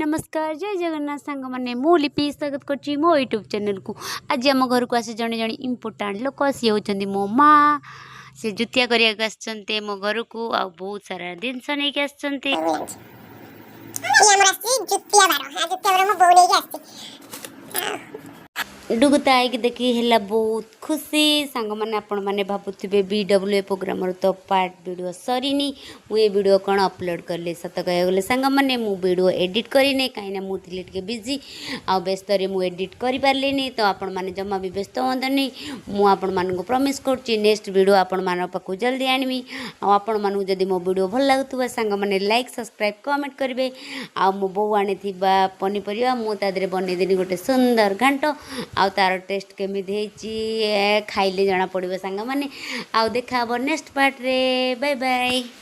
ନମସ୍କାର, ଜୟ ଜଗନ୍ନାଥ ସାଙ୍ଗମାନେ। ମୁଁ ଲିପି, ସ୍ୱାଗତ କରୁଛି ମୋ ୟୁଟ୍ୟୁବ୍ ଚ୍ୟାନେଲ୍କୁ। ଆଜି ଆମ ଘରକୁ ଆସି ଜଣେ ଜଣେ ଇମ୍ପୋର୍ଟାଣ୍ଟ ଲୋକ, ସିଏ ହେଉଛନ୍ତି ମୋ ମା। ସେ ଜୁତିଆ କରିବାକୁ ଆସିଛନ୍ତି ମୋ ଘରକୁ ଆଉ ବହୁତ ସାରା ଜିନିଷ ନେଇକି ଆସିଛନ୍ତି। ଆଜି ଆମର ଆସିଛି ଜୁତିଆ ବାର। ହଁ, ଜୁତିଆ ବାର ମୋ ବୋଉ ନେଇକି ଆସିଛି। ଡୁଗୁ ତା ଆଇକି ଦେଖି ହେଲା ବହୁତ ଖୁସି। ସାଙ୍ଗମାନେ, ଆପଣମାନେ ଭାବୁଥିବେ ବି ଡବ୍ଲ୍ୟୁ ଏ ପ୍ରୋଗ୍ରାମର ତ ପାର୍ଟ ଭିଡ଼ିଓ ସରିନି, ମୁଁ ଏ ଭିଡ଼ିଓ କ'ଣ ଅପଲୋଡ଼ କଲି? ସତ କହିବାକୁ ଗଲେ ସାଙ୍ଗମାନେ, ମୁଁ ଭିଡ଼ିଓ ଏଡ଼ିଟ୍ କରିନି, କାହିଁକିନା ମୁଁ ଥିଲି ଟିକେ ବିଜି ଆଉ ବ୍ୟସ୍ତରେ ମୁଁ ଏଡ଼ିଟ୍ କରିପାରିଲିନି। ତ ଆପଣମାନେ ଜମା ବି ବ୍ୟସ୍ତ ହୁଅନ୍ତୁନି। ମୁଁ ଆପଣମାନଙ୍କୁ ପ୍ରମିସ୍ କରୁଛି, ନେକ୍ସଟ ଭିଡ଼ିଓ ଆପଣମାନଙ୍କ ପାଖକୁ ଜଲ୍ଦି ଆଣିବି। ଆଉ ଆପଣମାନଙ୍କୁ ଯଦି ମୋ ଭିଡ଼ିଓ ଭଲ ଲାଗୁଥିବ ସାଙ୍ଗମାନେ, ଲାଇକ୍, ସବସ୍କ୍ରାଇବ୍, କମେଣ୍ଟ କରିବେ। ଆଉ ମୋ ବୋଉ ଆଣିଥିବା ପନିପରିବା ମୁଁ ତା ଦେହରେ ବନେଇଦେଲି ଗୋଟେ ସୁନ୍ଦର ଘାଣ୍ଟ। ଆଉ ତାର ଟେଷ୍ଟ କେମିତି ହେଇଛି, ଖାଇଲେ ଜଣାପଡ଼ିବ ସାଙ୍ଗମାନେ। ଆଉ ଦେଖା ହେବ ନେକ୍ସଟ ପାର୍ଟରେ। Bye bye.